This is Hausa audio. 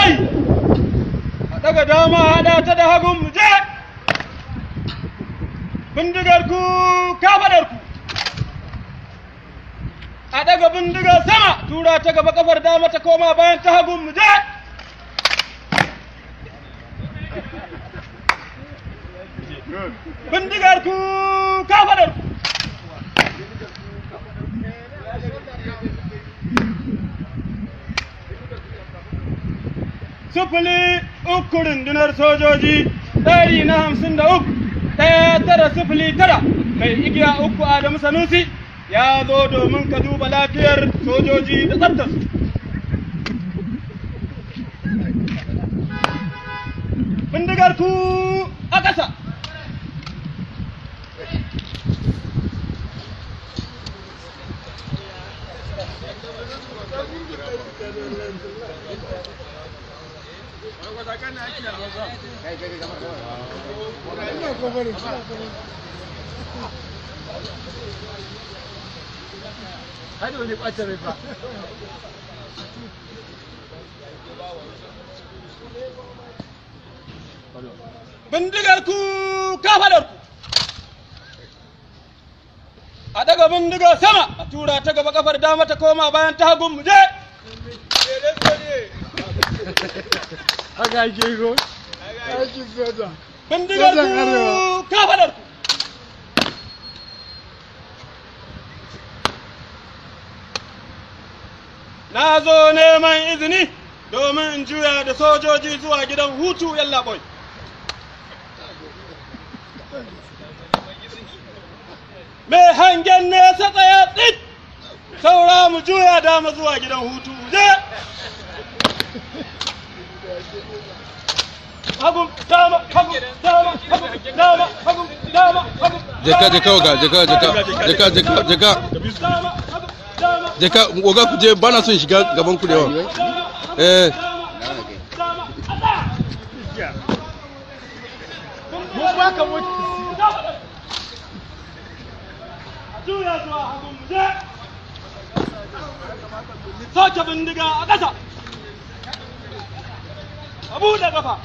Kai! A daga dama haɗa ta da hagun mu je! Bindigar ku kafaɗar ku! A daga bindigar sama tura ta gaba kafar dama ta koma bayan ta hagun mu je! Bindigar ku kafaɗar ku! Sufuli uku rundunar sojoji ɗari na 53 1909 mai igiya 3 Adamu Sanusi ya zo domin ka duba lafiyar sojoji da tsaftarsu. Bindigar ku a ƙasa. Bindigar ku kafaɗar ku. A daga bindigar sama a tura ta gaba kafar dama ta koma bayan ta hagun mu je. Haka ake ko? Aikin soja. Bindigar Sojan ku Arewa. kafaɗar ku. Na zo neman izini domin in juya da sojoji zuwa gidan hutu yallaɓoi. Mai hangen nesa tsaya tsit, saura mu juya dama zuwa gidan hutu je. Hagun dama, hagun dama, hagun dama, hagun dama, hagun. Jeka, jeka, oga, jeka, jeka, jeka, jeka, jeka, Dama, hagun, dama, jeka, oga ku je bana son shiga gaban ku da yawa. Eh, dama, a tsaya. Mun baka mota. Juya zuwa hagun mu je. Soke bindiga a ƙasa. A buɗe ƙafa.